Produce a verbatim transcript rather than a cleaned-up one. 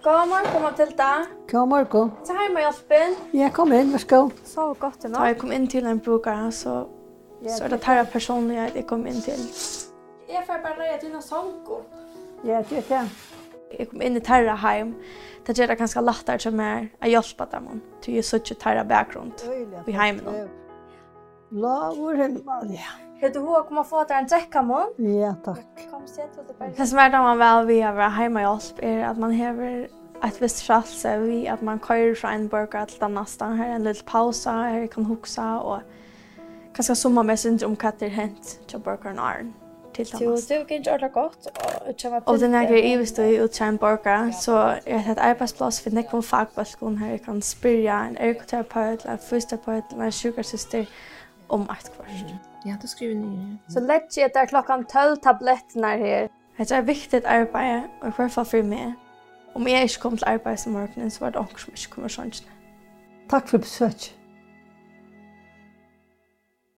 Góðan morgun, Matilda. Góðan morgun. Hetta er heimahjálpin. Ja, kom inn, vær so góð. Sov gott í nátt. Tá eg kom inn til ein brúkara, so, ja, so er tað teirra persónliga, eg kom inn til. Eg fari bara at leiga tína song upp. Ja, tað er tað. Eg kom inn í teirra heim. Tað ger tað kanska lættari hjá mær at hjálpa teimum, tí eg síggi teirra bakgrund í heiminum. Lágur himmal, ja. Hevur tú hug at koma og fáa tær ein drekkamunn? Ja, takk. Kom, set tú teg bara. Tað sum mær dámar væl við at vera heimahjálp, er, at mann hevur eitt vist frælsi við, at mann koyrir frá einum borgara til tann næsta. Her er ein lítil pausa, har eg kann hugsa, og kanska summa mær eitt sindur um, hvat er hent hjá borgaranum áðrenn til tann næsta. Tú, tú hevur gingið ordiliga gott, og hjá mær. Og tað er nakað, eg ivist í, út hjá ein borgara, so er hetta eitt arbeiðspláss við nógvum fakbólkum, har eg kann spyrja ein ergoterapeut, ella ein fysioterapeut, ella ein sjúkrasystir um eitt hvørt. Ja, tú skrivar niður, ja. So leggi eg tær klokkan tólv tablettirnar her. Hetta er eitt viktigt arbeiði, og í hvørt fall fyri meg. Um eg ikki kom til arbeiðis í morgun, so var tað onkur, sum ikki kom úr songini. Takk fyri besøkið.